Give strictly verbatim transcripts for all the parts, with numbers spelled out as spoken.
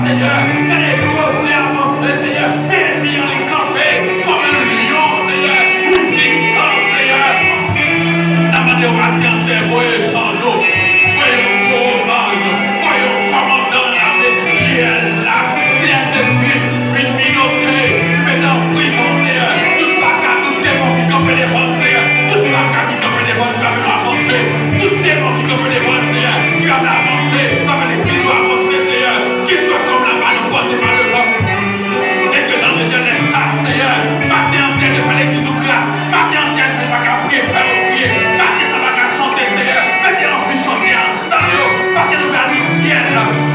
Senyè, gade pwojè avanse, Senyè, enmi an li kanpe kòm yon lyon, Senyè, ou distans, Senyè. N ap mande w maten an, Senyè, voye zanj ou, voye yon gwo zanj, voye yon kòmandan nan lame syèl la, Senyè Jezi, vin minote, vin mete an prizon, Senyè, tout baka, tout demon ki kanpe devan l, Senyè, tout baka ki kanpe devan l, ki pa fè nou avanse, tout demon ki kanpe devan l, Senyè, ki pa fè avanse, ki pa fè legliz ou avanse, Senyè, ki sot kòm la pa nou pòte pa devan. E ke nan meyè lè chas, Senyè, maten an, Senyè, fè legliz ou gras, maten an, Senyè, se pa ka priye, fè yo priye, maten sa pa ka chante, Senyè, mete anvi chante a. Tande yo, paske nou pral nan syèl,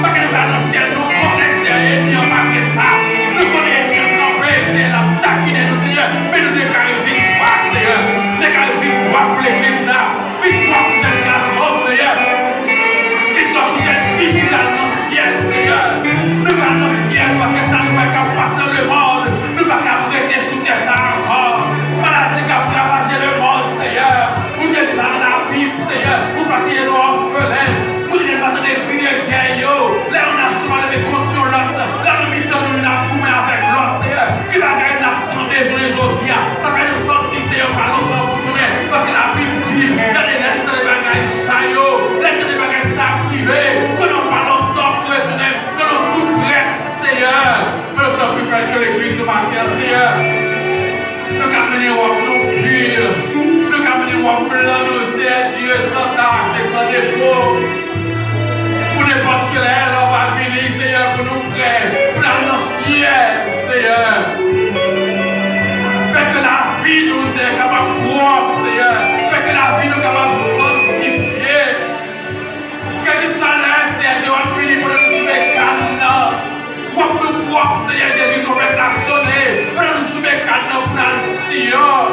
paske nou pral nan syèl, nou konnen, Senyè, enmi an pa vle sa. Nou konnen enmi an kanpe, Senyè, l ap takinen nou, Senyè, men nou deklare viktwa, Senyè. Deklare viktwa pou legliz la, viktwa pou jèn gason, Senyè. Viktwa pou jèn fi ki pral nan syèl, Senyè. Nou pral nan syèl, paske sa nou pa ka pase nan lemonn, nou pa ka rete sou tè sa ankò. Maladi k ap ravaje lemonn, Senyè. Ou te di sa nan Labib, Senyè, ou pa kite nou òfelen. Ou te di n pa tande kri de gè yo. Lè yon nasyon pa leve kont yon lòt, lè nan mitan nou, youn ap goumen avèk lòt, Senyè. Ki bagay n ap tande jounen jodi a? Sa fè nou sòti, Senyè, pa lontan pou tounen. Paske Labib di, gade, lè n tande bagay sa yo, lè n tande bagay sa ap rive, konnen w pa lontan pou retounen, konnen w tou prè, Senyè. Men nou tanpri, fè ke legliz sou maten an, Senyè. Nou ka mennen wòb nou pil. Nou ka mennen wòb blan nou, Senyè Dye, san tach e san defo. Pou nenpòt kilè lè w va vini, Senyè, pou nou prè, pou n al nan syèl, Senyè. Fè ke lavi nou, Senyè, kapab pwòp, Senyè. Fè ke lavi nou kapab sanktifye. Kèlkeswa lè, Senyè Dye, w ap vini pou nou sou mekàn nan. Wòb nou pwòp, Senyè Jezi, twonpèt la sone. Pandan nou sou mekàn nan pou n al Siyon.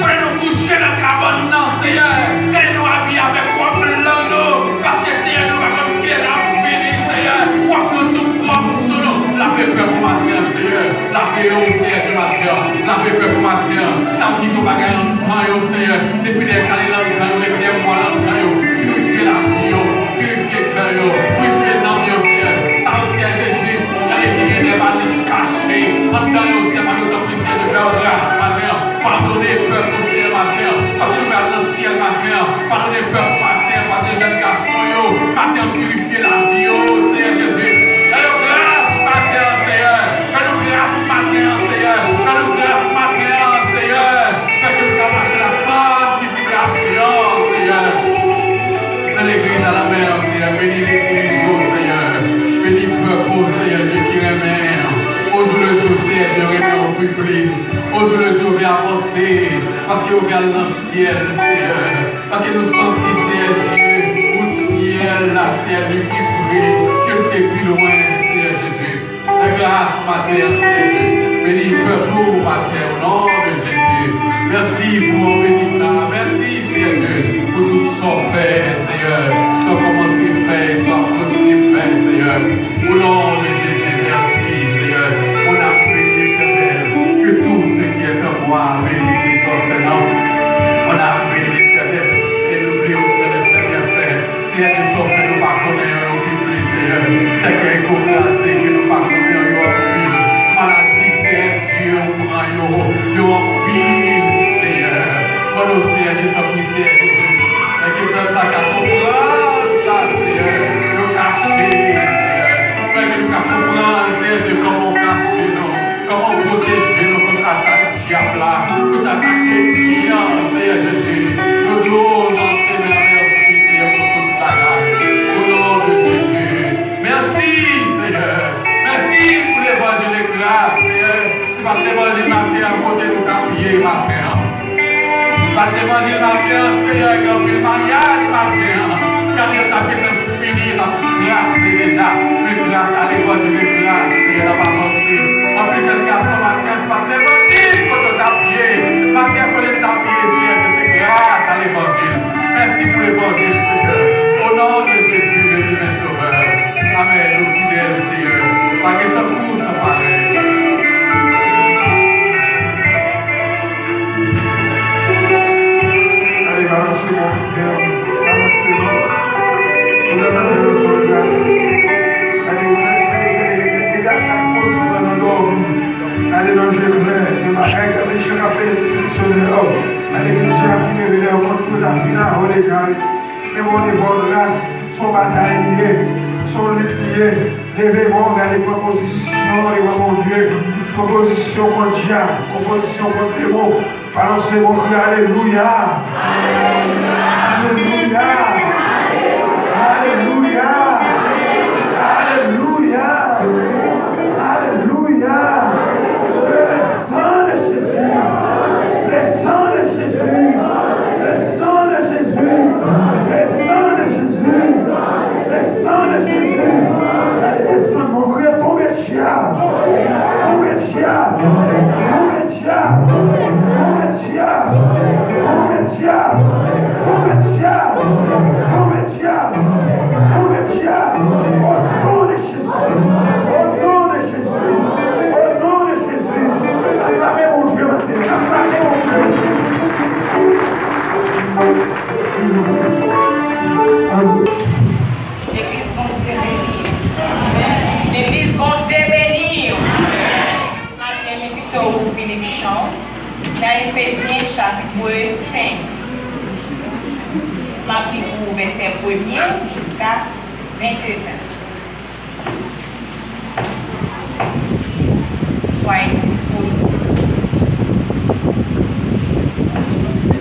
Pandan nou kouche nan kabann nan, Senyè, gade nou abiye avèk wòb blan nou. Paske, Senyè, nou pa konn kilè l ap vini, Senyè. Wòb nou tou pwòp sou nou. Lave pèp ou maten an, Senyè. Lave yo, Senyè Dye, maten an. Lave pèp ou maten an. Sa yo ki gen bagay anndan yo, Senyè. Depi de kalè anndan yo, depi de mwa anndan yo. Pirifye lavi yo. Pirifye kè yo, pirifye nanm yo, Senyè. Sa yo, Senyè Jezi, gade ki gen de malis kache anndan yo, Senyè, mande w tanpri, Senyè Dye, fè yo gras maten an. Padone pèp ou, Senyè, maten an. Paske nou pral nan syèl maten an. Padone pèp ou maten an, padone jèn gason yo. Maten an, pirifye lavi yo, Senyè Jezi. Fè yo gras maten an, Senyè. Fè nou gras maten an, Senyè. Fè nou gras maten an, Senyè. Fè ke nou ka mache nan sanktifikasyon, Senyè. Nan legliz a la mè, Senyè, beni legliz ou, Senyè. Beni pèp ou, Senyè Dye, ki renmen ou. Ojou le jou, Senyè Dye, renmen ou pi plis. Ojou le jou, vle avanse, paske ou vle al nan syèl, Senyè. Paske nou santi, Senyè Dye, wout syèl la, Senyè, li pi pre ke l te pi lwen, Senyè Jezi. Fè gras maten an, Senyè Dye. Beni pèp ou maten, o non de Jezi. Mèsi pou mwen beni sa. Mèsi, Senyè Dye, pou tout sa w fè, Senyè. Sa w kòmanse fè, sa w ap kontinye fè, Senyè. O non de Jezi, mèsi, Senyè. On a béni l'Éternel. Que tout ce qui est en moi bénisse son saint nom. On a béni l'Éternel. E nou bliye okenn de ses bienfaits. Senyè Dye, sa w fè nou pa konnen yo, yo pi plis, Senyè. Sèkèy kou kraze ke nou pa konnen yo, yo anpil. Maladi, Senyè Dye, ou pran yo, yo anpil, Senyè. Mande w, Senyè Dye, tanpri, Senyè Jezi. Fè ke pèp sa ka konprann sa, Senyè. Yo kache, Senyè. Fè ke nou ka konprann, Senyè Dye, kòman w kache nou, kòman w pwoteje nou kont atak dyab la, tout atak enmi an, Senyè Jezi, yo di w nan te mèsi, Senyè, pou tout bagay. O non de Jezi, mèsi, Senyè. Mèsi pou levanjil de gras, Senyè. Si pa t levanjil maten an, kote nou t ap ye maten an? Pa t levanjil maten an, Senyè, gen anpil maryaj maten an. Gade yo t ap gentan fini, l ap kraze deja. Men gras a levanjil de gras, Senyè, n ap avanse. Anpil jèn gason maten an, se pa t levanjil kote yo t ap ye. Maten an, kote n t ap ye, Senyè, se gras a levanjil. Mèsi pou levanjil, Senyè. O non de Jezi, le diven Sovè. Amèn. Ou fidèl, Senyè. Pa gen tankou w san parèy. Allez, balanse mwen. Balanse mwen. Sou lè maten yo, sou gras. Allez, Leve men w, gade, pran pozisyon devan Bondye. Pran pozisyon kont dyab, pran pozisyon kont demon. Balanse men w, kriye alelouya. Alelouya. Alelouya. Alelouya. Alelouya. Le sang de Jésus. Le sang de Jésus. Le sang de Jésus. Le sang de Jésus. Le sang de Jésus. Gade, desann, mon kriye, tonbe dyab. Tonbe dyab. Tonbe dyab. Tonbe dyab. Tonbe dyab. Tonbe dyab. Tonbe dyab. Au nom de Jésus. Au nom de Jésus. Au nom de Jésus. Aklame Bondye maten. Aklame Bondye. Legliz, Bondye beni w. Legliz, Bondye beni w. Maten, m envite w ouvri lekti w nan Efezyen chapit senk. M ap li pou ou vèsè premye jiska venteyen. Soyez disposés.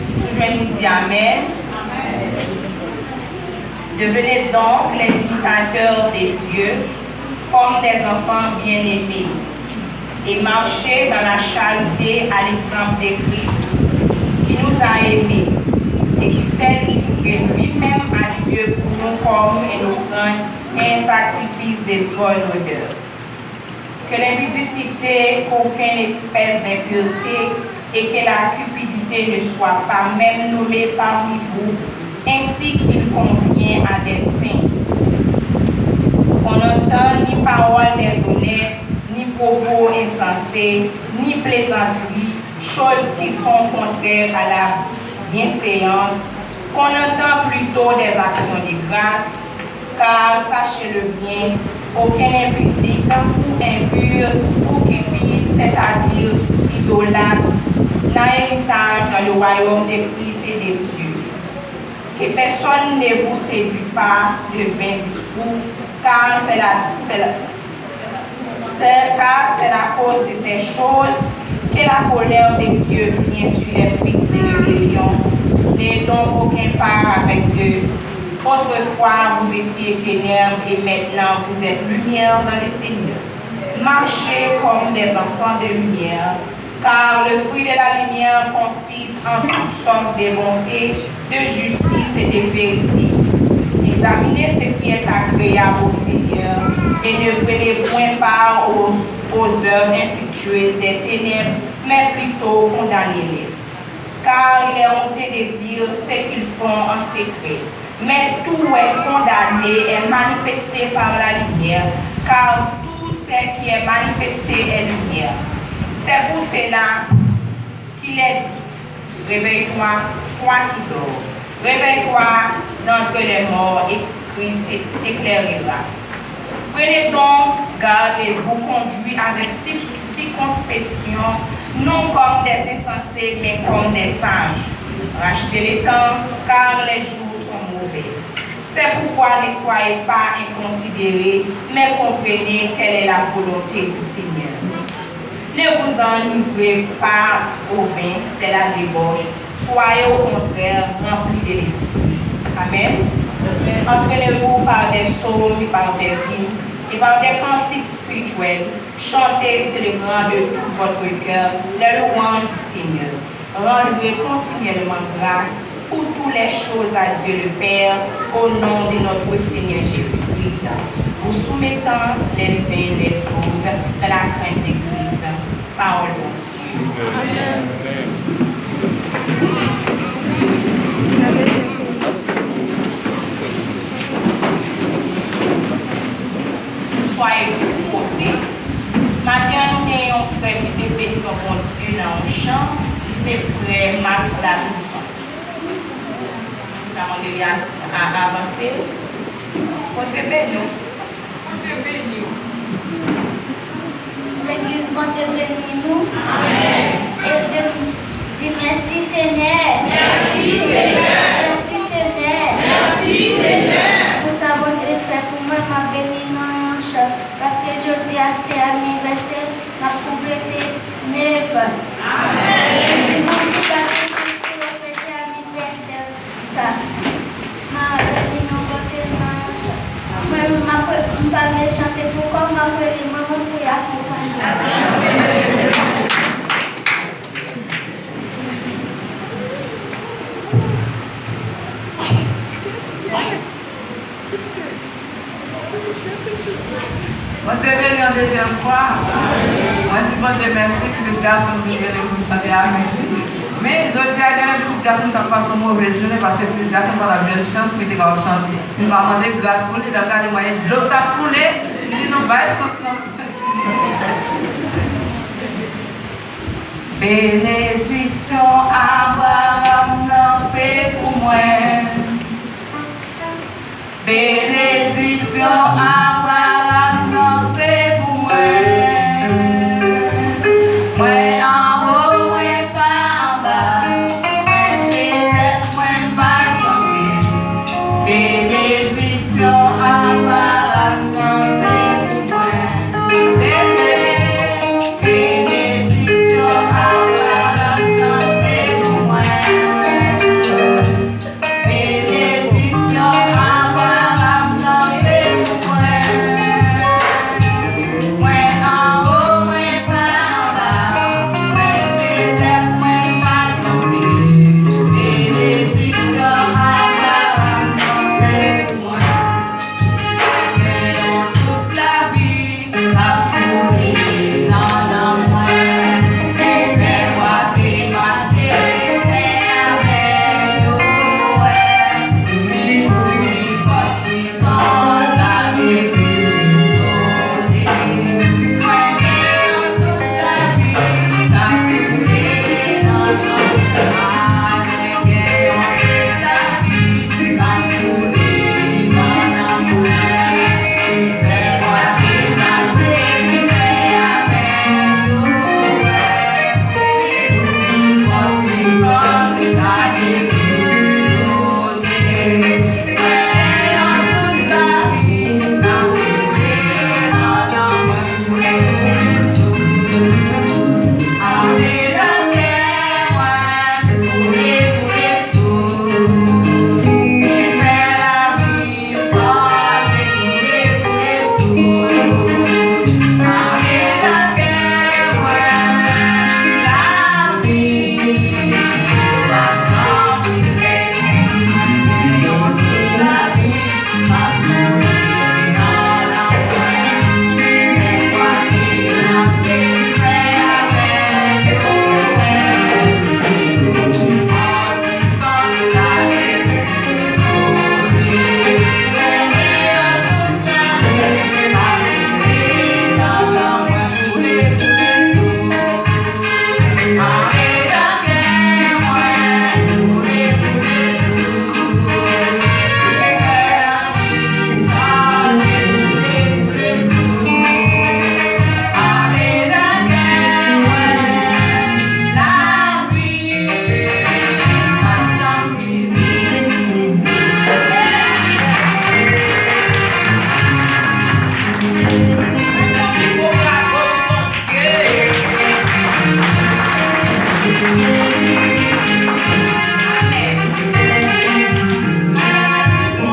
Si w jwenn li, di amèn. Devenez donc les imitateurs de Dieu, comme des enfants bien-aimés, et marchez dans la charité à l'exemple de Christ, qui nous a aimés et qui s'est livré lui-même à Dieu pour nous comme une offrande et un sacrifice de bonne odeur. Que l'impudicité, qu'aucune espèce d'impureté et que la cupidité ne soit pas même nommée parmi vous, ainsi qu'il convient à des saints. Qu'on n'entende ni parole déshonnête, ni propos insensés, ni plaisanterie, choses qui sont contraires à la bienséance, qu'on entend plutôt des actions de grâce, car sachez-le bien, aucun impudique ou impur ou cupide, c'est-à-dire idolâtre, n'a héritage dans le royaume de Christ et de Dieu. Que personne ne vous séduise par de vains discours, car c'est la, c'est la, c'est, car c'est à cause de ces choses que la colère de Dieu vient sur les fils de rébellion. N'ayez donc aucune part avec eux. Autrefois, vous étiez ténèbres et maintenant vous êtes lumière dans le Seigneur. Marchez comme des enfants de lumière, car le fruit de la lumière consiste en toutes sortes de bonté, de justice et de vérité. Examinez ce qui est agréable au Seigneur, et ne prenez point part aux, aux œuvres infructueuses des ténèbres, mais plutôt condamnez-les. Car il est honteux de dire ce qu'ils font en secret, mais tout est condamné, est manifesté par la lumière, car tout ce qui est manifesté est lumière. C'est pour cela qu'il est dit, réveille-toi, toi qui dors, réveille-toi d'entre les morts et Christ t'éclairera. Prenez donc garde de vous conduire avec cir-, circonspection, non comme des insensés, mais comme des sages. Rachetez le temps, car les jours sont mauvais. C'est pourquoi ne soyez pas inconsidérés, mais comprenez quelle est la volonté du Seigneur. Ne vous enivrez pas au vin, c'est la débauche. Soyez au contraire remplis de l'Esprit. Amen. Entraînez-vous par des psaumes, par des hymnes et par des cantiques spirituels. Chantez, célébrant de tout votre cœur les louanges du Seigneur. Rendrez continuellement grâce pour toutes les choses à Dieu le Père, au nom de notre Seigneur Jésus-Christ, vous soumettant les uns les autres dans la crainte de Christ. Pawòl Bondye. Amèn. Soyez disposés. Maten an, nou gen yon frè ki te beni nan Bondye nan yon chan, li se frè Marc Lalouison. N a mande li a, a avanse. Bondye beni w. Bondye beni w. Legliz, Bondye beni nou. Amèn. Ede m di mèsi, Senyè. Mèsi, Senyè. Mèsi, Senyè. Mèsi, Senyè. Pou sa Bondye fè pou mwen, m ap beni non. paske jodi a se anivèsè l, n ap konplete nèf an. Amèn. E di moun ki pa gen chans pou yo fete anivèsè l sa, m a beni non Bondye nan yon chan. Mwen menm, m ap re-, m pa vle chante pou kò m, m ap rele manman m pou y akonpanye m. Bondye beni yon dezyèm fwa. Mwen di Bondye mèsi, pitit gason m vin rele pou m chante avè l. Men, jodi a, gen de pitit gason m t ap pase yon move jounen, paske pitit gason m pa t ap jwenn chans pou li te kapab chante. Si m pa mande gras pou li, lè m gade mwen, dlo t ap koule, m di nou bay chans lan. Benediksyon Abraram nan se pou mwen. Benediksyon Abraram nan se pou mwen. Mwen anwo, mwen pa anba. Mwen se tèt, mwen pa janbe. Benediksyon Abraram nan se pou mwen. Benediksyon Abraram nan se pou mwen. Benediksyon Abraram nan se pou mwen. Mwen anwo, mwen pa anba. Mwen se tèt, mwen pa janbe. Benediksyon Abraram nan se pou mwen. Mwen gen yon sous lavi k ap koule nan nanm mwen. Li fè bwa te mache, fè avè yo wè. Li ouvri pòt prizon la depi jodi. Mwen gen yon sous lavi k ap koule nan nanm mwen. Mwen gen yon sous lavi k ap koule nan nanm mwen. Li fè bwa te mache, li fè avè yo wè. Li ouvri pòt prizon la depi jodi. Mwen gen yon sous lavi k ap koule nan nanm mwen.